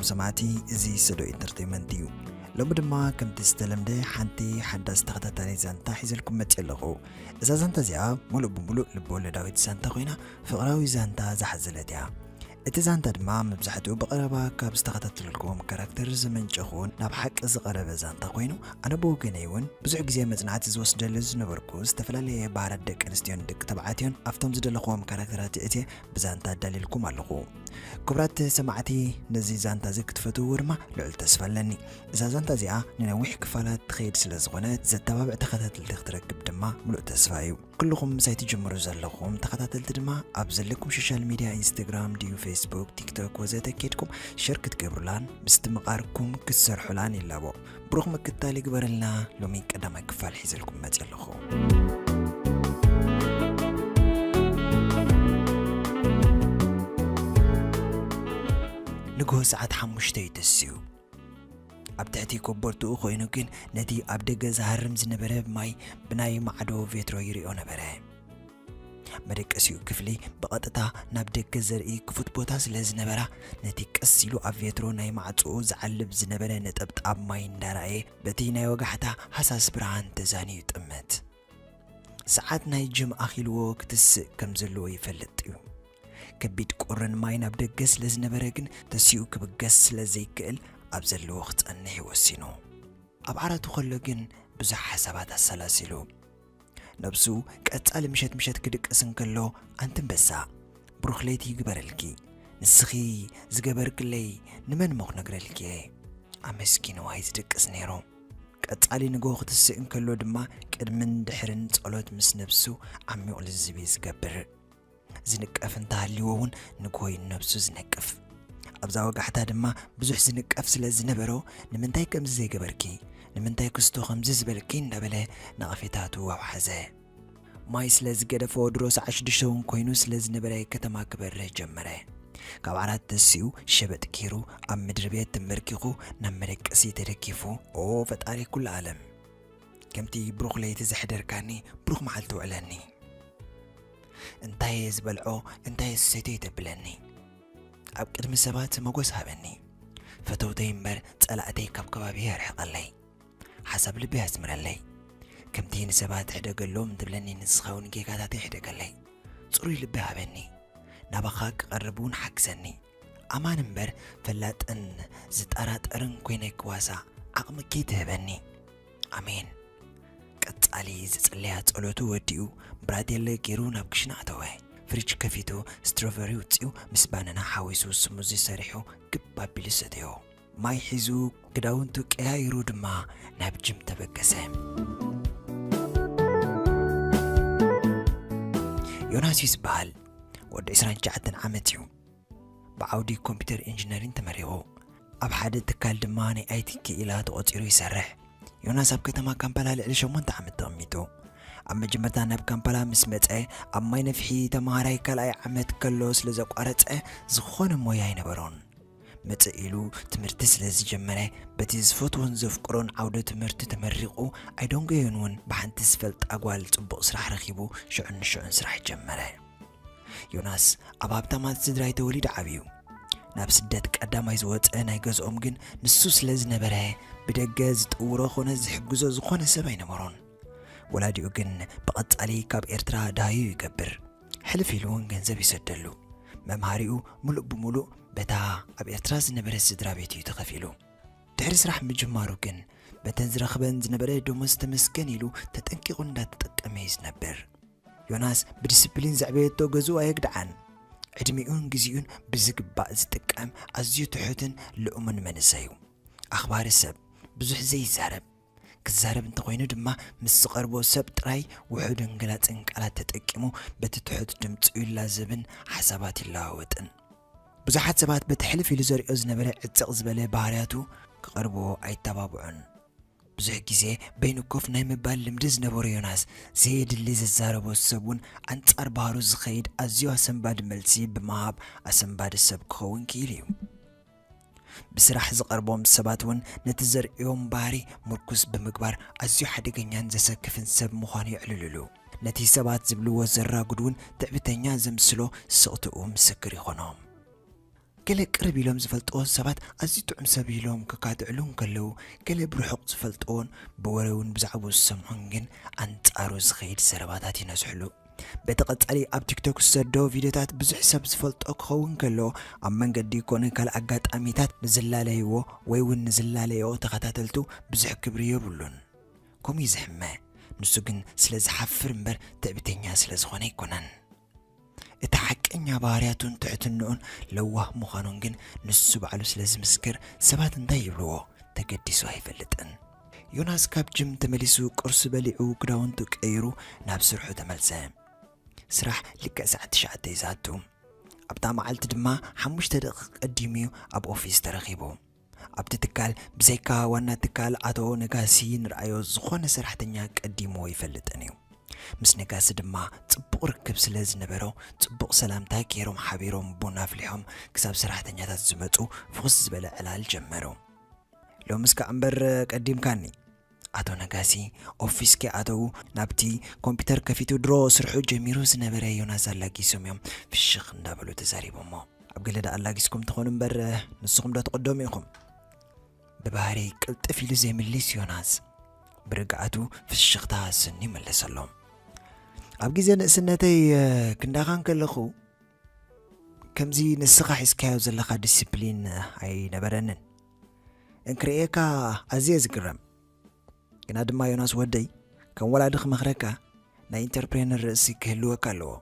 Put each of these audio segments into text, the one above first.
ይስጥልኩም ሰማዕቲ፣ እዚ ሰዶ ኢንተርቴይመንት እዩ። ሎሚ ድማ ከምቲ ዝተለምደ ሓንቲ ሓዳስ ተኸታታሊ ዛንታ ሒዘልኩም መፅእ ኣለኹ። እዛ ዛንታ እዚኣ ሙሉእ ብሙሉእ ልብወለዳዊት ዛንታ ኮይና፣ ፍቕራዊ ዛንታ ዝሓዘለት እያ። እቲ ዛንታ ድማ መብዛሕትኡ ብቐረባ ካብ ዝተኸታተልኩዎም ካራክተር ዝመንጨኹ ናብ ሓቂ ዝቐረበ ዛንታ ኮይኑ፣ ኣነ ብወገነይ እውን ብዙሕ ግዜ መጽናዕቲ ዝወስደሉ ዝነበርኩ ዝተፈላለየ ባህርያት ደቂ ኣንስትዮን ደቂ ተባዕትዮን ኣብቶም ዝደለኹዎም ካራክተራት እትየ ብዛንታ ኣዳልየልኩም ኣለኹ። ክቡራት ሰማዕቲ፣ ነዚ ዛንታ እዚ ክትፈትውዎ ድማ ልዑል ተስፋ ኣለኒ። እዛ ዛንታ እዚኣ ንነዊሕ ክፋላት ትኸይድ ስለ ዝኾነት፣ ዘተባብዕ ተኸታተልቲ ክትረክብ ድማ ምሉእ ተስፋ እዩ። ኩልኹም ምሳይ ትጅምሩ ዘለኹም ተኸታተልቲ ድማ፣ ኣብ ዘለኩም ሶሻል ሚድያ፣ ኢንስታግራም ድዩ፣ ፌስቡክ፣ ቲክቶክ ወዘተ፣ ኬድኩም ሸር ክትገብሩላን ምስትምቓርኩም ክትሰርሑላን ይላቦ። ብሩኽ ምክትታል ይግበረልና። ሎሚ ቀዳማይ ክፋል ሒዘልኩም መፅእ ኣለኹ። ንግሆ ሰዓት ሓሙሽተ እዩ ተስዩ። ኣብ ትሕቲ ኮቦርትኡ ኮይኑ ግን ነቲ ኣብ ደገ ዝሃርም ዝነበረ ማይ ብናይ ማዕዶ ቬትሮ ይሪኦ ነበረ። መደቀሲኡ ክፍሊ ብቐጥታ ናብ ደገ ዘርኢ ክፉት ቦታ ስለ ዝነበራ፣ ነቲ ቀስ ኢሉ ኣብ ቬትሮ ናይ ማዕጾኡ ዝዓልብ ዝነበረ ነጠብጣብ ማይ እንዳረኣየ፣ በቲ ናይ ወጋሕታ ሃሳስ ብርሃን ተዛንዩ ይጥምት። ሰዓት ናይ ጅም ኣኺልዎ ክትስእ ከም ዘለዎ ይፈልጥ እዩ። ከቢድ ቁርን ማይ ናብ ደገ ስለ ዝነበረ ግን ተሲኡ ክብገስ ስለ ዘይክእል ኣብ ዘለዎ ክጸንሕ እዩ ወሲኑ። ኣብ ዓራቱ ከሎ ግን ብዙሕ ሓሳባት ኣሰላሲሉ። ነብሱ ቀጻሊ ምሸት ምሸት ክድቅስ እንከሎ፣ ኣንቲ ኣንበሳ፣ ብሩኽ ለይቲ ይግበረልኪ። ንስኺ ዝገበርክለይ ንመን እሞ ክነግረልኪ እየ? ኣመስጊንዋ እዩ ዝድቅስ ነይሩ። ቀጻሊ ንግሆ ክትስእ እንከሎ ድማ ቅድምን ድሕርን ጸሎት ምስ ነብሱ ዓሚቕ ልዝብ እዩ ዝገብር። ዝንቀፍ እንተሃልይዎ እውን ንግሆ እዩ ነብሱ ዝነቅፍ። ኣብዛ ወጋሕታ ድማ ብዙሕ ዝንቀፍ ስለ ዝነበሮ፣ "ንምንታይ ከምዚ ዘይገበርኪ? ንምንታይ ክስቶ ከምዚ ዝበልኪ?" እንዳበለ ነቐፌታቱ ኣውሓዘ። ማይ ስለ ዝገደፎ ድሮ ሰዓት ሽዱሽተ እውን ኮይኑ ስለ ዝነበረ ከተማ ክበርህ ጀመረ። ካብ ዓራት ተሲኡ ሸበጥ ገይሩ ኣብ ምድሪ ቤት ተንበርኪኹ ናብ መደቀሲ ተደጊፉ፣ "ኦ ፈጣሪ ኩሉ ዓለም፣ ከምቲ ብሩኽ ለይቲ ዘሕደርካኒ ብሩኽ መዓልቲ ውዕለኒ። እንታይ እየ ዝበልዖ፣ እንታይ እየ ዝሰትዮ ተብለኒ። ኣብ ቅድሚ ሰባት መጎስ ሃበኒ። ፈተውተይ እምበር ጸላእተይ ካብ ከባቢ ኣርሕቐለይ። ሓሳብ ልበይ ኣስምረለይ። ከምቲ ንሰባት ሕደገሎም ትብለኒ ንስኻ እውን ጌጋታተይ ሕደገለይ። ጽሩይ ልቢ ሃበኒ። ናባኻ ክቐርብ እውን ሓግዘኒ። ኣማን እምበር ፈላጥን ዝጠራጠርን ኮይነ ክዋሳ ዓቕሚ ከይትህበኒ። ኣሜን." ቀጻሊ ዝጽለያ ጸሎቱ ወዲኡ ብራዴለ ገይሩ ናብ ክሽነ ኣተወ። ፍሪጅ ከፊቱ ስትሮቨሪ ውጽኡ ምስ ባናና ሓዊሱ ስሙዚ ሰሪሑ ግብ ኣቢሉ ሰተዮ። ማይ ሒዙ ክዳውንቱ ቀያይሩ ድማ ናብ ጅም ተበገሰ። ዮናስ እዩ ዝበሃል። ወዲ ዕስራን ትሽዓተን ዓመት እዩ። ብዓውዲ ኮምፒውተር ኢንጂነሪንግ ተመሪቑ። ኣብ ሓደ ትካል ድማ ናይ ኣይቲ ክኢላ ተቖጺሩ ይሰርሕ። ዮናስ ኣብ ከተማ ካምፓላ ልዕሊ ሸሞንተ ዓመት ተቐሚጡ። ኣብ መጀመርታ ናብ ካምፓላ ምስ መጸ፣ ኣብ ማይ ነፍሒ ተመሃራይ ካልኣይ ዓመት ከሎ ስለ ዘቋረጸ፣ ዝኾነ ሞያ ኣይነበሮን። ምጽእ ኢሉ ትምህርቲ ስለ ዝጀመረ፣ በቲ ዝፈትዎን ዘፍቅሮን ዓውደ ትምህርቲ ተመሪቑ፣ ኣይደንጎዮን እውን ብሓንቲ ዝፈልጣ ጓል ጽቡቕ ስራሕ ረኺቡ፣ ሽዑን ንሽዑን ስራሕ ጀመረ። ዮናስ ኣብ ሃብታማት ስድራ እዩ ተወሊዱ ዓብዩ። ናብ ስደት ቀዳማይ ዝወጸ ናይ ገዝኦም ግን ንሱ ስለ ዝነበረ፣ ብደገ ዝጥውሮ ኾነ ዝሕግዞ ዝኾነ ሰብ ኣይነበሮን። ወላዲኡ ግን ብቐጻሊ ካብ ኤርትራ ደሃዩ ይገብር። ሕልፍ ኢሉ እውን ገንዘብ ይሰደሉ። መምሃሪኡ ምሉእ ብምሉእ በታ ኣብ ኤርትራ ዝነበረት ስድራ ቤት እዩ ተኸፊሉ። ድሕሪ ስራሕ ምጅማሩ ግን፣ በተን ዝረኽበን ዝነበረ ደሞዝ ተመስገን ኢሉ ተጠንቂቑ እንዳተጠቀመ እዩ ዝነብር። ዮናስ ብዲስፕሊን ዘዕበየቶ ገዝኡ ኣየግድዓን። ዕድሚኡን ግዜኡን ብዝግባእ ዝጥቀም ኣዝዩ ትሑትን ልኡምን መንእሰይ እዩ። ኣኽባሪ ሰብ፣ ብዙሕ ዘይዛረብ፣ ክዛረብ እንተኾይኑ ድማ ምስ ዝቐርቦ ሰብ ጥራይ ውሑድን ገላጽን ቃላት ተጠቂሙ በቲ ትሑት ድምጹ ይላዘብን ሓሳባት ይለዋወጥን። ብዙሓት ሰባት በቲ ሕልፍ ኢሉ ዘርእዮ ዝነበረ ዕጽቕ ዝበለ ባህርያቱ ክቐርብዎ ኣይተባብዑን። ብዙሕ ግዜ በይኑ ኮፍ ናይ ምባል ልምዲ ዝነበሮ ዮናስ፣ ዘየድሊ ዝዛረቦ ሰብ እውን ኣንጻር ባህሩ ዝኸይድ ኣዝዩ ኣሰንባዲ መልሲ ብምሃብ ኣሰንባዲ ሰብ ክኸውን ክኢሉ እዩ። ብስራሕ ዝቐርቦም ሰባት እውን ነቲ ዘርእዮም ባህሪ ምርኩስ ብምግባር ኣዝዩ ሓደገኛን ዘሰክፍን ሰብ ምዃኑ የዕልልሉ። ነቲ ሰባት ዝብልዎ ዘራጉድ እውን ትዕቢተኛ ዘምስሎ ስቕትኡ ምስክር ይኾኖም። ገለ ቅርብ ኢሎም ዝፈልጥዎ ሰባት ኣዝዩ ጥዑም ሰብ ኢሎም ከካትዕሉ እንከለዉ፣ ገለ ብርሑቕ ዝፈልጥዎን ብወረ እውን ብዛዕባኡ ዝሰምዑን ግን ኣንጻሩ ዝኸይድ ዘረባታት ይነዝሕሉ። በቲ ቀጻሊ ኣብ ቲክቶክ ዝሰዶ ቪድዮታት ብዙሕ ሰብ ዝፈልጦ ክኸውን ከሎ፣ ኣብ መንገዲ ኮነ ካልእ ኣጋጣሚታት ንዝላለይዎ ወይ እውን ንዝላለይኦ ተኸታተልቱ ብዙሕ ክብሪ የብሉን። ከምኡ እዩ ዝሕመ። ንሱ ግን ስለ ዝሓፍር እምበር ትዕቢተኛ ስለ ዝኾነ ኣይኮነን። እቲ ሓቀኛ ባህርያቱን ትሕትንኡን ለዋህ ምዃኑን ግን ንሱ ባዕሉ ስለ ዝምስክር ሰባት እንታይ ይብልዎ ተገዲሱ ኣይፈልጥን። ዮናስ ካብ ጅም ተመሊሱ ቁርሲ በሊዑ ክዳውንቱ ቀይሩ ናብ ስርሑ ተመልሰ። ስራሕ ልክዕ ሰዓት ትሽዓተ እዩ ዝኣቱ። ኣብታ መዓልቲ ድማ ሓሙሽተ ደቂቕ ቀዲሙ እዩ ኣብ ኦፊስ ተረኺቡ። ኣብቲ ትካል ብዘይካ ዋና ትካል ኣቶ ነጋሲ ንርኣዮ ዝኾነ ሰራሕተኛ ቀዲምዎ ይፈልጥን እዩ። ምስ ነጋሲ ድማ ጽቡቕ ርክብ ስለ ዝነበሮ ጽቡቕ ሰላምታ ገይሮም ሓቢሮም ቡን ኣፍሊሖም ክሳብ ሰራሕተኛታት ዝመጹ ፍኹስ ዝበለ ዕላል ጀመሩ። ሎምስ ከኣ እምበር ቀዲምካኒ። ኣቶ ነጋሲ ኦፊስ ከይኣተዉ ናብቲ ኮምፒተር ከፊቱ ድሮ ስርሑ ጀሚሩ ዝነበረ ዮናስ ኣላጊሶም እዮም ፍሽኽ እንዳበሉ ተዛሪቦሞ። ኣብ ገለ ደኣ ኣላጊስኩም ትኾኑ እምበር ንስኹም ዶ ትቕደሙ ኢኹም? ብባህሪ ቅልጥፍ ኢሉ ዘይምልስ ዮናስ ብርግኣቱ ፍሽኽታ ስኒ መለሰሎም። ኣብ ግዜ ንእስነተይ ክንዳኻ እንከለኹ ከምዚ ንስኻ ሒዝካዮ ዘለኻ ዲስፕሊን ኣይነበረንን። እንክርእየካ ኣዝየ ዝግረም። ግና ድማ ዮናስ ወደይ ከም ወላዲ ክመኽረካ ናይ ኢንተርፕሬነር ርእሲ ክህልወካ ኣለዎ።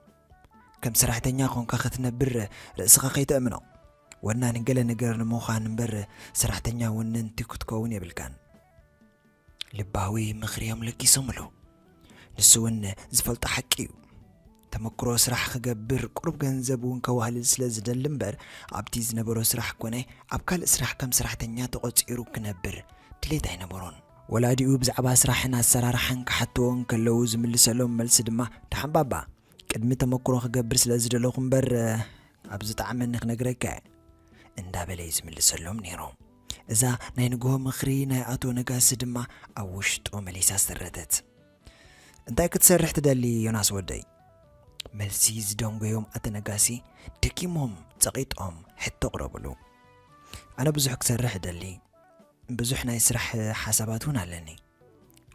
ከም ሰራሕተኛ ኾንካ ክትነብር ርእስኻ ከይተእምኖ። ወናኒ ገለ ነገር ንምዃን እምበር ሰራሕተኛ ወነንቲ ክትከውን የብልካን። ልባዊ ምኽሪ እዮም ለጊሶምሉ። ንሱ እውን ዝፈልጦ ሓቂ እዩ። ተመክሮ ስራሕ ክገብር ቁሩብ ገንዘብ እውን ከዋህልል ስለ ዝደሊ እምበር ኣብቲ ዝነበሮ ስራሕ ኮነ ኣብ ካልእ ስራሕ ከም ሰራሕተኛ ተቖጺሩ ክነብር ድሌት ኣይነበሮን። ወላዲኡ ብዛዕባ ስራሕን ኣሰራርሓን ክሓትዎ እንከለዉ ዝምልሰሎም መልሲ ድማ ደሓን ባባ ቅድሚ ተመክሮ ክገብር ስለ ዝደለኹ እምበር ኣብ ዝጠዓመኒ ክነግረካ እየ እንዳበለ እዩ ዝምልሰሎም ነይሩ። እዛ ናይ ንግሆ ምኽሪ ናይ ኣቶ ነጋሲ ድማ ኣብ ውሽጡ መሊሳ ሰረተት። እንታይ ክትሰርሕ ትደሊ ዮናስ ወደይ? መልሲ ዝደንጎዮም ኣቶ ነጋሲ ደኪሞም ጸቒጦም ሕቶ ኣቕረብሉ። ኣነ ብዙሕ ክሰርሕ እደሊ። ብዙሕ ናይ ስራሕ ሓሳባት እውን ኣለኒ።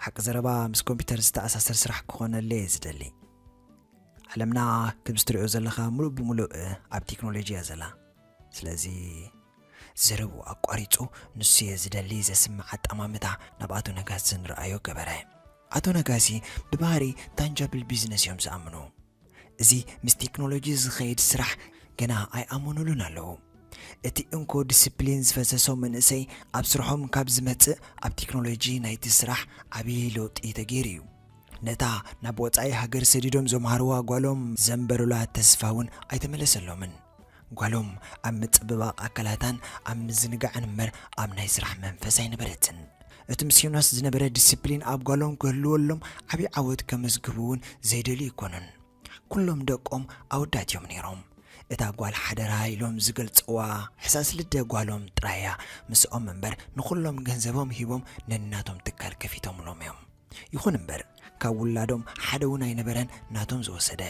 ሓቂ ዘረባ ምስ ኮምፒተር ዝተኣሳሰር ስራሕ ክኾነለይ እየ ዝደሊ። ዓለምና ከምዚ ትሪኦ ዘለኻ ሙሉእ ብሙሉእ ኣብ ቴክኖሎጂ እያ ዘላ። ስለዚ ዘረብኡ ኣቋሪጹ ንሱ እየ ዝደሊ ዘስምዕ ኣጠማምታ ናብ ኣቶ ነጋሲ ንርኣዮ ገበረ። ኣቶ ነጋሲ ብባህሪ ታንጃብል ቢዝነስ እዮም ዝኣምኑ። እዚ ምስ ቴክኖሎጂ ዝኸይድ ስራሕ ገና ኣይኣመኑሉን ኣለዉ። እቲ እንኮ ዲስፕሊን ዝፈሰሶ መንእሰይ ኣብ ስርሖም ካብ ዝመጽእ ኣብ ቴክኖሎጂ ናይቲ ስራሕ ዓብዪ ለውጢ ተገይሩ እዩ። ነታ ናብ ወጻኢ ሃገር ሰዲዶም ዘምሃርዋ ጓሎም ዘንበሩላ ተስፋ እውን ኣይተመለሰሎምን። ጓሎም ኣብ ምጽብባቕ ኣካላታን ኣብ ምዝንጋዕን እምበር ኣብ ናይ ስራሕ መንፈስ ኣይነበረትን። እቲ ምስ ዮናስ ዝነበረ ዲስፕሊን ኣብ ጓሎም ክህልወሎም ዓብዪ ዓወት ከመዝግቡ እውን ዘይደልዩ ኣይኮኑን። ኩሎም ደቆም ኣወዳት እዮም ነይሮም። እታ ጓል ሓደራ ኢሎም ዝገልጽዋ ሕሳስ ልደ ጓሎም ጥራይ እያ። ምስኦም እምበር ንኹሎም ገንዘቦም ሂቦም ነናቶም ትካል ከፊቶምሎም እዮም። ይኹን እምበር ካብ ውላዶም ሓደ እውን ኣይነበረን ናቶም ዝወሰደ።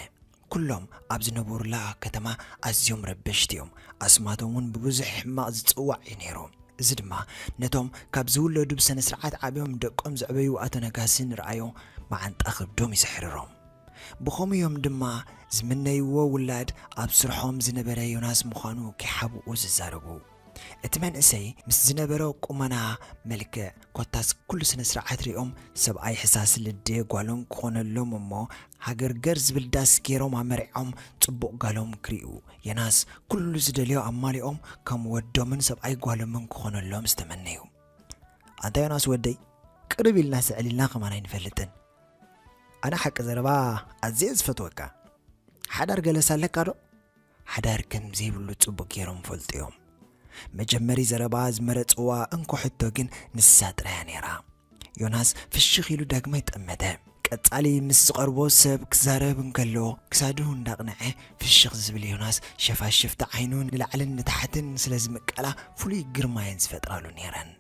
ኩሎም ኣብ ዝነበሩላ ከተማ ኣዝዮም ረበሽቲ እዮም። ኣስማቶም እውን ብብዙሕ ሕማቕ ዝጽዋዕ እዩ ነይሩ። እዚ ድማ ነቶም ካብ ዝውለዱ ብስነ ስርዓት ዓብዮም ደቆም ዘዕበዩ ኣቶ ነጋሲ ንርኣዮ መዓንጣ ከብዶም እዩ ዘሕርሮም። ብኸምኡ እዮም ድማ ዝምነይዎ ውላድ ኣብ ስርሖም ዝነበረ ዮናስ ምዃኑ ከይሓብኡ ዝዛረቡ። እቲ መንእሰይ ምስ ዝነበሮ ቁመና፣ መልክዕ፣ ኮታስ ኩሉ ስነ ስርዓት ሪኦም ሰብኣይ ሕሳስ ልደ ጓሎም ክኾነሎም እሞ ሃገር ገር ዝብል ዳስ ገይሮም ኣመሪዖም ጽቡቕ ጓሎም ክርእዩ ዮናስ ኩሉ ዝደልዮ ኣማሊኦም ከም ወዶምን ሰብኣይ ጓሎምን ክኾነሎም ዝተመነዩ። ኣንታ ዮናስ ወደይ ቅርብ ኢልና ስዕል ኢልና ከማን ኣይንፈልጥን። ኣነ ሓቂ ዘረባ ኣዝየ ዝፈትወካ። ሓዳር ገለስ ኣለካ ዶ? ሓዳር ከም ዘይብሉ ጽቡቕ ገይሮም ይፈልጡ እዮም። መጀመሪ ዘረባ ዝመረጽዋ እንኮ ሕቶ ግን ንሳ ጥራያ ነይራ። ዮናስ ፍሽኽ ኢሉ ዳግማይ ጠመተ። ቀጻሊ ምስ ዝቐርቦ ሰብ ክዛረብ እንከሎ ክሳዱ እንዳቕንዐ ፍሽኽ ዝብል ዮናስ ሸፋሽፍቲ ዓይኑ ንላዕልን ንታሕትን ስለ ዝምቀላ ፍሉይ ግርማ እየን ዝፈጥራሉ ነይረን።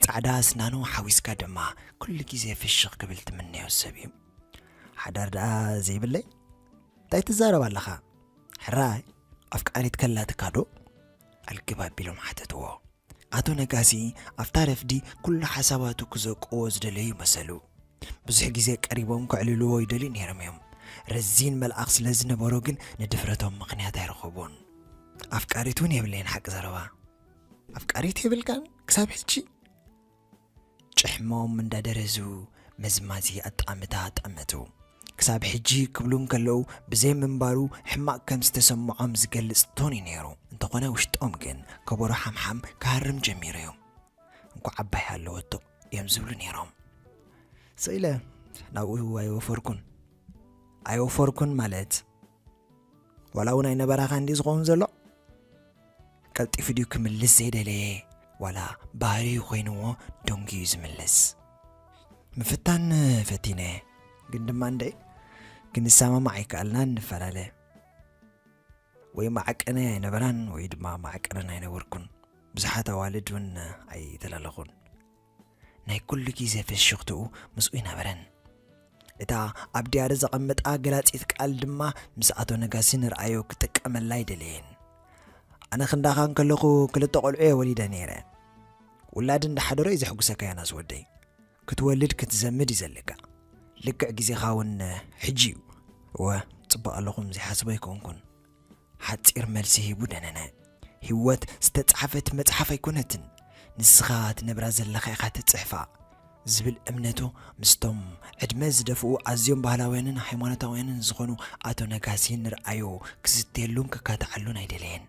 ጻዕዳ ኣስናኑ ሓዊስካ ድማ ኩሉ ግዜ ፍሽኽ ክብል ትምነዮ ሰብ እዩ። ሓዳር ደኣ ዘይብለይ? እንታይ ትዛረብ ኣለኻ? ሕራይ ኣፍቃሪት ከላትካ ዶ? ኣልግብ ኣቢሎም ሓተትዎ። ኣቶ ነጋሲ ኣብታ ረፍዲ ኩሉ ሓሳባቱ ክዘቅዎ ዝደለዩ መሰሉ። ብዙሕ ግዜ ቀሪቦም ከዕልልዎ ይደልዩ ነይሮም እዮም። ረዚን መልኣኽ ስለ ዝነበሮ ግን ንድፍረቶም ምኽንያት ኣይረኸቡን። ኣፍቃሪት እውን የብለይን፣ ሓቂ ዘረባ። ኣፍቃሪት የብልካን ክሳብ ሕጂ? ጭሕሞም እንዳደረዙ መዝማዚ ኣጣምታ ጠመቱ። ክሳብ ሕጂ ክብሉ እንከለዉ ብዘይ ምንባሩ ሕማቕ ከም ዝተሰምዖም ዝገልጽ ቶን እዩ ነይሩ። እንተኾነ ውሽጦም ግን ከበሮ ሓምሓም ክሃርም ጀሚሩ እዩ። እንኳዕ ዓባይ ሃለወቶ እዮም ዝብሉ ነይሮም። ስኢለ ናብኡ ኣይወፈርኩን። ኣይወፈርኩን ማለት ዋላ እውን ኣይነበራኻ እንዲ ዝኸውን ዘሎ? ቀልጢፉ ድዩ ክምልስ ዘይደለየ? ዋላ ባህሪኡ ኮይንዎ ደንጉዩ ዝምልስ? ምፍታን ፈቲነ፣ ግን ድማ እንደ ክንሰማማዕ ኣይከኣልናን፣ ንፈላለ። ወይ ማዕቀነ ኣይነበራን ወይ ድማ ማዕቀነን ኣይነበርኩን። ብዙሓት ኣዋልድ እውን ኣይተላለኹን። ናይ ኩሉ ግዜ ፍሽኽትኡ ምስኡ ኣይነበረን። እታ ኣብ ድያሪ ዘቐመጣ ገላጺት ቃል ድማ ምስ ኣቶ ነጋሲ ንርኣዮ ክጥቀመላ ኣይደለየን። ኣነ ክንዳኻ እንከለኹ ክልተ ቆልዑ እየ ወሊደ ነይረ። ውላድ እንዳሓደሮ እዩ ዘሕጉሰካ ዮናስ ወደይ። ክትወልድ ክትዘምድ እዩ ዘለካ። ልክዕ ግዜኻ እውን ሕጂ እዩ። እወ፣ ጽቡቕ ኣለኹም ዘይሓስቦ ኣይኮንኩን። ሓጺር መልሲ ሂቡ ደነነ። ህይወት ዝተጻሕፈት መጽሓፍ ኣይኮነትን። ንስኻ ትነብራ ዘለኻ ኢኻ ትጽሕፋ ዝብል እምነቱ ምስቶም ዕድመ ዝደፍኡ ኣዝዮም ባህላውያንን ሃይማኖታውያንን ዝኾኑ ኣቶ ነጋሲ ንርኣዮ ክዝትየሉን ክካትዓሉን ኣይደለየን።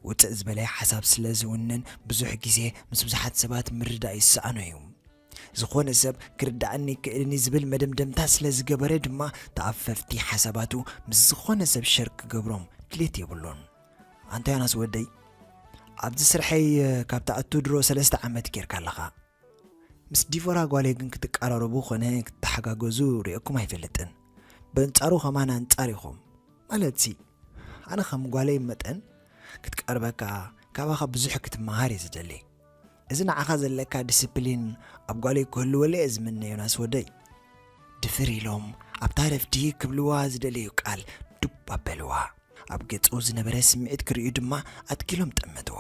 ውጽእ ዝበለ ሓሳብ ስለ ዝውንን ብዙሕ ግዜ ምስ ብዙሓት ሰባት ምርዳእ ይሰኣኖ እዩ። ዝኾነ ሰብ ክርዳእኒ ይክእልኒ ዝብል መደምደምታ ስለ ዝገበረ ድማ ተኣፈፍቲ ሓሳባቱ ምስ ዝኾነ ሰብ ሸር ክገብሮም ድሌት የብሉን። ኣንታ ዮናስ ወደይ፣ ኣብዚ ስርሐይ ካብ ትኣቱ ድሮ ሰለስተ ዓመት ጌርካ ኣለኻ። ምስ ዲቮራ ጓለይ ግን ክትቀራረቡ ኾነ ክትተሓጋገዙ ርእየኩም ኣይፈልጥን። በንጻሩ ኸማን ኣንጻር ኢኹም። ማለትሲ፣ ኣነ ከም ጓለይ መጠን ክትቀርበካ፣ ካባኻ ብዙሕ ክትመሃር እየ ዝደሊ። እዚ ንዓኻ ዘለካ ዲስፕሊን ኣብ ጓለይ ክህልወለይ እየ ዝምነ ዮናስ ወደይ። ድፍር ኢሎም ኣብታ ረፍዲ ክብልዋ ዝደለዩ ቃል ዱብ ኣበልዋ። ኣብ ገጹ ዝነበረ ስምዒት ክርእዩ ድማ ኣትኪሎም ጠመትዎ።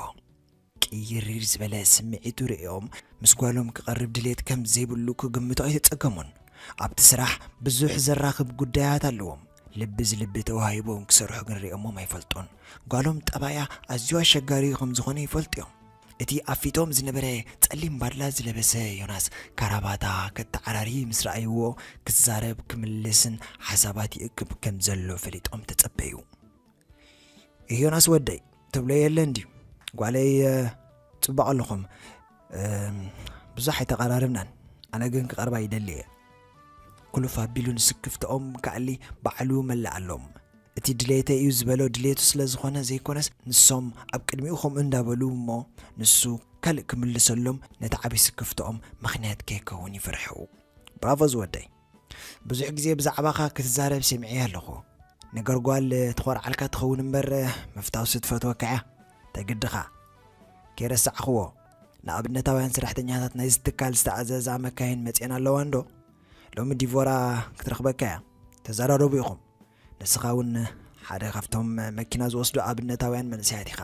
ቅይርር ዝበለ ስምዒቱ ርእዮም ምስ ጓሎም ክቐርብ ድሌት ከም ዘይብሉ ክግምቱ ኣይተጸገሙን። ኣብቲ ስራሕ ብዙሕ ዘራኽብ ጉዳያት ኣለዎም። ልቢ ዝልቢ ተዋሂቦም ክሰርሑ ግን ርእዮሞም ኣይፈልጡን። ጓሎም ጠባያ ኣዝዩ ኣሸጋሪ ከም ዝኾነ ይፈልጡ እዮም። እቲ ኣብ ፊቶም ዝነበረ ጸሊም ባድላ ዝለበሰ ዮናስ ካራባታ ከተዓራሪ ምስ ረኣይዎ ክዛረብ ክምልስን ሓሳባት ይእክብ ከም ዘሎ ፈሊጦም ተጸበዩ። ዮናስ ወደይ ትብሎ የለን ድዩ? ጓለይ፣ እ፣ ጽቡቕ ኣለኹም። እም፣ ብዙሕ ኣይተቐራርብናን። ኣነ ግን ክቐርባ ይደሊ እየ። ኩልፍ ኣቢሉ ንስክፍትኦም ክኣሊ ባዕሉ መላኣሎም። እቲ ድሌተይ እዩ ዝበሎ ድሌቱ ስለ ዝኾነ ዘይኮነስ ንሶም ኣብ ቅድሚኡ ከምኡ እንዳበሉ እሞ ንሱ ካልእ ክምልሰሎም ነቲ ዓቢ ስክፍትኦም ምኽንያት ከይከውን ይፈርሑ። ብራቮ ዝወደይ። ብዙሕ ግዜ ብዛዕባኻ ክትዛረብ ሰሚዐ ኣለኹ። ነገር ጓል ትኾርዓልካ ትኸውን እምበር ምፍታውሲ ትፈትወካ እያ። ተግድኻ። ከይረሳዕኽዎ፣ ንኣብነታውያን ሰራሕተኛታት ናይዚ ትካል ዝተኣዘዛ መካይን መጺአን ኣለዋ እንዶ? ሎሚ ዲቮራ ክትረኽበካ እያ። ተዘራረቡ ኢኹም። ንስኻ እውን ሓደ ካብቶም መኪና ዝወስዱ ኣብነታውያን መንእሰያት ኢኻ።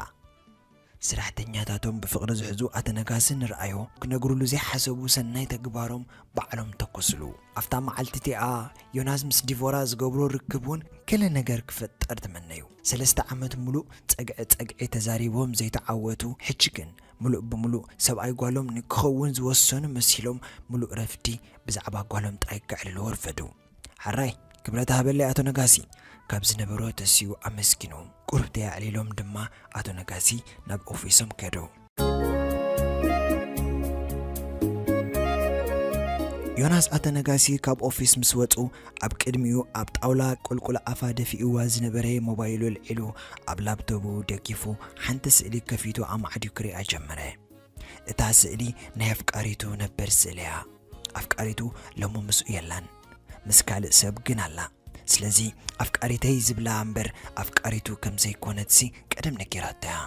ሰራሕተኛታቶም ብፍቕሪ ዝሕዙ ኣተነጋሲ ንርኣዮ ክነግሩሉ ዘይሓሰቡ ሰናይ ተግባሮም ባዕሎም ተኮስሉ። ኣብታ መዓልቲ እቲኣ ዮናስ ምስ ዲቮራ ዝገብሮ ርክብ እውን ገለ ነገር ክፈጠር ተመነዩ። ሰለስተ ዓመት ሙሉእ ጸግዒ ጸግዒ ተዛሪቦም ዘይተዓወቱ፣ ሕጂ ግን ሙሉእ ብሙሉእ ሰብኣይ ጓሎም ንክኸውን ዝወሰኑ መሲሎም ሙሉእ ረፍዲ ብዛዕባ ጓሎም ጥራይ ከዕልልዎ ኣርፈዱ። ሓራይ ክብረት ሃበለይ ኣቶ ነጋሲ፣ ካብ ዝነበሮ ተሲኡ ኣመስጊኑ። ቁሩብ ተያዕሊሎም ድማ ኣቶ ነጋሲ ናብ ኦፊሶም ከዱ። ዮናስ ኣቶ ነጋሲ ካብ ኦፊስ ምስ ወጹ ኣብ ቅድሚኡ ኣብ ጣውላ ቁልቁል ኣፋ ደፊእዋ ዝነበረ ሞባይሉ ኣልዒሉ ኣብ ላፕቶቡ ደጊፉ ሓንቲ ስእሊ ከፊቱ ኣማዕድዩ ክሪኣ ጀመረ። እታ ስእሊ ናይ ኣፍቃሪቱ ነበር ስእሊ እያ። ኣፍቃሪቱ ሎሚ ምስኡ የላን፣ ምስ ካልእ ሰብ ግን ኣላ። ስለዚ ኣፍቃሪተይ ዝብላ እምበር ኣፍቃሪቱ ከም ዘይኮነትሲ ቀደም ነጊራቶ እያ።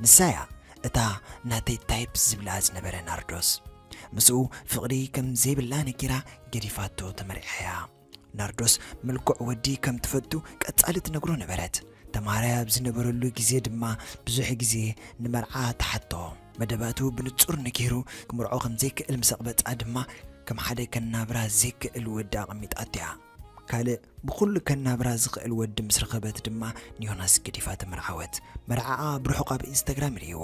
ንሳ እያ እታ ናተይ ታይፕ ዝብላ ዝነበረ ናርዶስ። ምስኡ ፍቕሪ ከም ዘይብላ ነጊራ ገዲፋቶ ተመሪዓ እያ። ናርዶስ ምልኩዕ ወዲ ከም ትፈቱ ቀጻሊ ትነግሮ ነበረት። ተማሃራይ ኣብ ዝነበረሉ ግዜ ድማ ብዙሕ ግዜ ንመርዓ ተሓቶ። መደባቱ ብንጹር ነጊሩ ክምርዖ ከም ዘይክእል ምስ ኣቕበጻ ድማ ከም ሓደ ከናብራ ዘይክእል ወዲ ኣቐሚጣቶ እያ። ካልእ ብኹሉ ከናብራ ዝኽእል ወዲ ምስ ረኸበት ድማ ንዮናስ ገዲፋ ተመርዓወት። መርዓኣ ብርሑቕ ኣብ ኢንስታግራም ርእይዎ።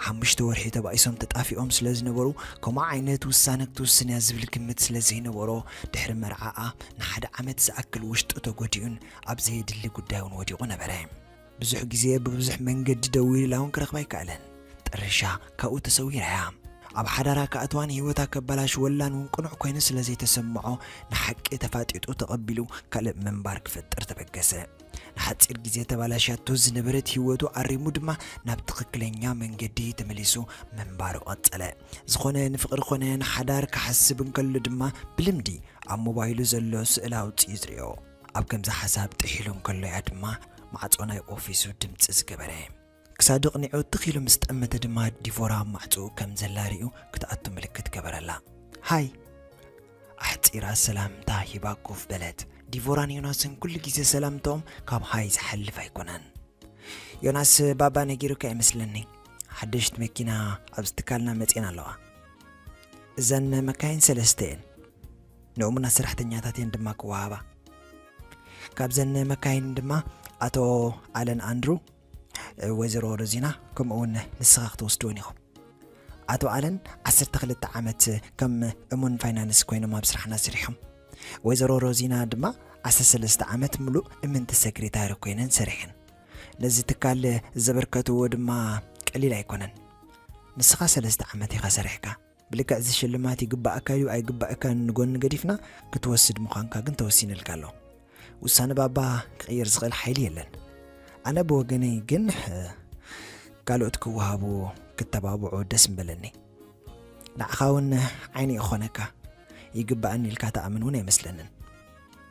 ሓሙሽተ ወርሒ ተባኢሶም ተጣፊኦም ስለ ዝነበሩ፣ ከምኡ ዓይነት ውሳነ ክትውስን እያ ዝብል ግምት ስለ ዘይነበሮ፣ ድሕሪ መርዓኣ ንሓደ ዓመት ዝኣክል ውሽጡ ተጎዲኡን ኣብ ዘየድሊ ጉዳይ እውን ወዲቑ ነበረ። ብዙሕ ግዜ ብብዙሕ መንገዲ ደዊሉላ እውን ክረኽባ ኣይከኣለን። ጥርሻ ካብኡ ተሰዊራ እያ። ኣብ ሓዳራ ክኣትዋን ህይወታ ከበላሽወላን እውን ቅኑዕ ኮይኑ ስለ ዘይተሰምዖ፣ ንሓቂ ተፋጢጡ ተቐቢሉ ካልእ ምንባር ክፈጥር ተበገሰ። ንሓጺር ግዜ ተባላሽያቶ ዝነበረት ህይወቱ ኣሪሙ ድማ ናብ ትኽክለኛ መንገዲ ተመሊሱ ምንባሩ ቀጸለ። ዝኾነ ንፍቕሪ ኮነ ንሓዳር ክሓስብ እንከሎ ድማ ብልምዲ ኣብ ሞባይሉ ዘሎ ስእሊ ኣውጺኡ ዝርእዮ። ኣብ ከምዚ ሓሳብ ጥሒሉ እንከሎ እያ ድማ ማዕጾ ናይ ኦፊሱ ድምጺ ዝገበረ። ክሳዱ ኣቕኒዑ ትኽ ኢሉ ምስ ጠመተ ድማ ዲቮራ ኣብ ማዕጾኡ ከም ዘላ ርእዩ ክትኣቱ ምልክት ገበረላ። ሃይ! ኣሕጺራ ሰላምታ ሂባ ኮፍ በለት። ዲቮራን ዮናስን ኩሉ ግዜ ሰላምታኦም ካብ ሃይ ዝሓልፍ ኣይኮነን። ዮናስ፣ ባባ ነጊሩካ ይመስለኒ፣ ሓደሽቲ መኪና ኣብዚ ትካልና መጺኤን ኣለዋ። እዘን መካይን ሰለስተ እየን። ንእሙናት ሰራሕተኛታት እየን ድማ ክወሃባ። ካብዘን መካይን ድማ ኣቶ ኣለን ኣንድሩ፣ ወይዘሮ ሮዚና፣ ከምኡ እውን ንስኻ ክትወስድወን ኢኹም። ኣቶ ኣለን ዓሰርተ ክልተ ዓመት ከም እሙን ፋይናንስ ኮይኖም ኣብ ስራሕና ሰሪሖም። ወይዘሮ ሮዚና ድማ ዓሰርተ ሰለስተ ዓመት ምሉእ እምንቲ ሰክሬታሪ ኮይነን ሰሪሐን። ነዚ ትካል ዘበርከትዎ ድማ ቀሊል ኣይኮነን። ንስኻ ሰለስተ ዓመት ኢኻ ሰሪሕካ። ብልክዕ እዚ ሽልማት ይግባኣካ ድዩ ኣይግባኣካን ንጎኒ ገዲፍና፣ ክትወስድ ምዃንካ ግን ተወሲንልካ ኣሎ። ውሳነ ባባ ክቕይር ዝኽእል ሓይሊ የለን። ኣነ ብወገነይ ግን፣ እ፣ ካልኦት ክወሃቡ ክተባብዑ ደስ ምበለኒ። ንዓኻ እውን ዓይኒ ይኾነካ። ይግባኣኒ ኢልካ ትኣምን እውን ኣይመስለንን።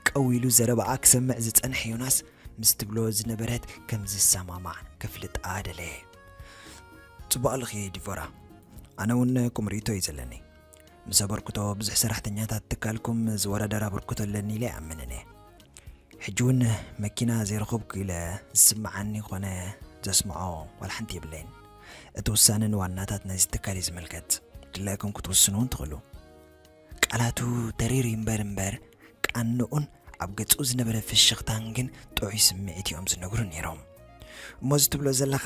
ቀው ኢሉ ዘረባኣ ክሰምዕ ዝጸንሐ ዮናስ ምስ ትብሎ ዝነበረት ከም ዝሰማማዕ ከፍልጣ ደለየ። ጽቡቕ ኣለኺ ዲቮራ። ኣነ እውን ከምኡ ርእይቶ እዩ ዘለኒ። ምስ ኣበርክቶ ብዙሕ ሰራሕተኛታት ትካልኩም ዝወዳደር ኣበርክቶ ኣለኒ ኢለ ኣይኣምንን እየ። ሕጂ እውን መኪና ዘይረኸብኩ ኢለ ዝስምዓኒ ኮነ ዘስምዖ ዋላ ሓንቲ የብለይን። እቲ ውሳነ ንዋናታት ናይዚ ትካል እዩ ዝምልከት። ድላይኩም ክትውስኑ እውን ትኽእሉ። ቃላቱ ተሪር ይንበር እምበር፣ ቃንኡን ኣብ ገጹ ዝነበረ ፍሽኽታን ግን ጥዑይ ስምዒት እዮም ዝነግሩ ነይሮም። እሞ እዚ ትብሎ ዘለኻ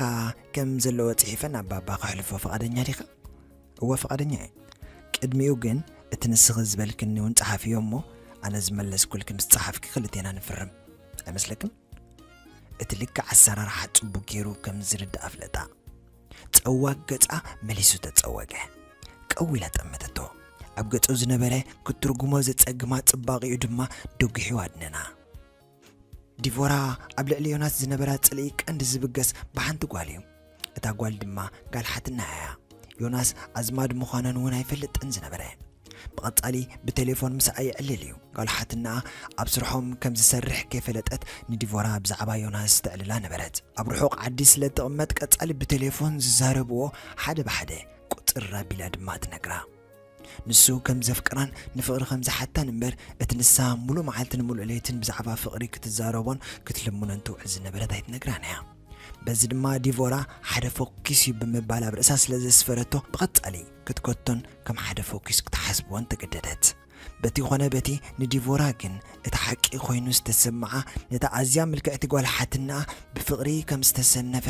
ከም ዘለዎ ጽሒፈ ናብ ባባ ከሕልፎ ፍቓደኛ ዲኻ? እወ፣ ፍቓደኛ እየ። ቅድሚኡ ግን እቲ ንስኺ ዝበልክኒ እውን ጸሓፍዮ እሞ፣ ኣነ ዝመለስኩልኪ ምስ ጸሓፍኪ ክልቴና ንፍርም። ኣይመስለክን? እቲ ልክዕ ኣሰራርሓ ጽቡቕ ገይሩ ከም ዝርዳእ ኣፍለጣ። ጸዋግ ገጻ መሊሱ ተጸወገ። ቀው ኢላ ጠመተቶ። ኣብ ገጹ ዝነበረ ክትትርጉሞ ዘጸግማ ጽባቐኡ ድማ ደጒሑ ኣድነና። ዲቮራ ኣብ ልዕሊ ዮናስ ዝነበራ ጽልኢ ቀንዲ ዝብገስ ብሓንቲ ጓል እዩ። እታ ጓል ድማ ጋል ሓትንኣ እያ። ዮናስ ኣዝማድ ምዃነን እውን ኣይፈልጥን ዝነበረ። ብቐጻሊ ብቴሌፎን ምስኣ የዕልል እዩ። ጋል ሓትንኣ ኣብ ስርሖም ከም ዝሰርሕ ከይፈለጠት ንዲቮራ ብዛዕባ ዮናስ ተዕልላ ነበረት። ኣብ ርሑቕ ዓዲ ስለ እትቕመጥ ቀጻሊ ብቴሌፎን ዝዛረብዎ ሓደ ብሓደ ቁጽር ኣቢላ ድማ ትነግራ። ንሱ ከም ዘፍቅራን ንፍቕሪ ከም ዝሓታን እምበር፣ እቲ ንሳ ሙሉእ መዓልትን ሙሉእ ለይትን ብዛዕባ ፍቕሪ ክትዛረቦን ክትልምኖን ትውዕል ዝነበረት ኣይትነግራን እያ። በዚ ድማ ዲቮራ ሓደ ፎኪስ እዩ ብምባል ኣብ ርእሳ ስለ ዘስፈረቶ፣ ብቐጻሊ ክትከቶን ከም ሓደ ፎኪስ ክትሓስብዎን ተገደደት። በቲ ኾነ በቲ ንዲቮራ ግን እቲ ሓቂ ኮይኑ ዝተሰምዓ፣ ነታ ኣዝያ ምልክዕቲ ጓል ሓትንኣ ብፍቕሪ ከም ዝተሰነፈ፣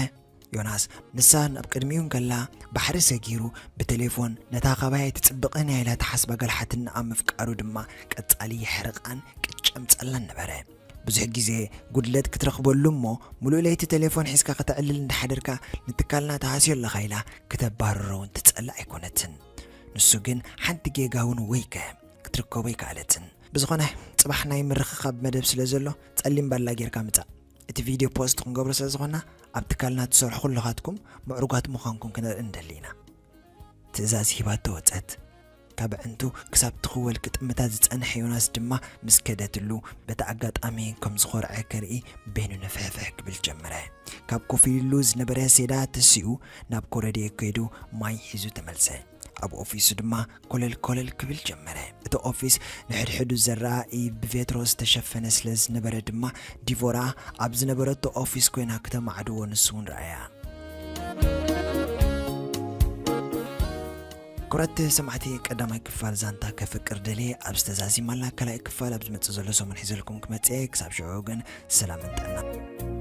ዮናስ ንሳ ናብ ቅድሚኡ እንከላ ባሕሪ ሰጊሩ ብቴሌፎን ነታ ካባይ ኣይትጽብቕን እያ ኢላ ትሓስባ ጓል ሓትንኣ ምፍቃሩ ድማ ቀጻሊ የሕርቓን ቅጨምጸላን ነበረ። ብዙሕ ግዜ ጉድለት ክትረኽበሉ እሞ፣ ሙሉእ ለይቲ ቴሌፎን ሒዝካ ከተዕልል እንዳሓደርካ፣ "ንትካልና ትሃስዮ ኣለኻ" ኢላ ክተባርሮ እውን ትጸልእ ኣይኮነትን። ንሱ ግን ሓንቲ ጌጋ እውን ወይከ ክትርከቦ ኣይከኣለትን። ብዝኾነ፣ ጽባሕ ናይ ምርኽኻብ መደብ ስለ ዘሎ፣ ጸሊም ባላ ጌርካ ምጻእ። እቲ ቪድዮ ፖስት ክንገብሮ ስለ ዝኾንና፣ ኣብ ትካልና ትሰርሑ ኩልኻትኩም ምዕሩጋት ምዃንኩም ክነርኢ ንደሊ ኢና። ትእዛዝ ሂባቶ ወጸት። ካብ ኣዕንቱ ክሳብ ትኽወል ክጥምታ ዝጸንሐ ዮናስ ድማ ምስ ከደትሉ፣ በቲ ኣጋጣሚ ከም ዝኾርዐ ከርኢ በይኑ ንፍሕፍሕ ክብል ጀመረ። ካብ ኮፍ ኢሉሉ ዝነበረ ሴዳ ተሲኡ ናብ ኮረድየ ከይዱ ማይ ሒዙ ተመልሰ። ኣብ ኦፊሱ ድማ ኮለል ኮለል ክብል ጀመረ። እቲ ኦፊስ ንሕድሕዱ ዘረኣኢ ብቬትሮ ዝተሸፈነ ስለ ዝነበረ ድማ ዲቮራ ኣብ ዝነበረቶ ኦፊስ ኮይና ክተማዕድዎ ንሱ እውን ረኣያ። ክቡራት ሰማዕቲ፣ ቀዳማይ ክፋል ዛንታ ከፍቅር ደልየ ኣብ ዝተዛዚማላ ካልኣይ ክፋል ኣብ ዝመጽእ ዘሎ ሰሙን ሒዘልኩም ክመጽእ እየ። ክሳብ ሽዑ ግን ሰላምን ጥዕና።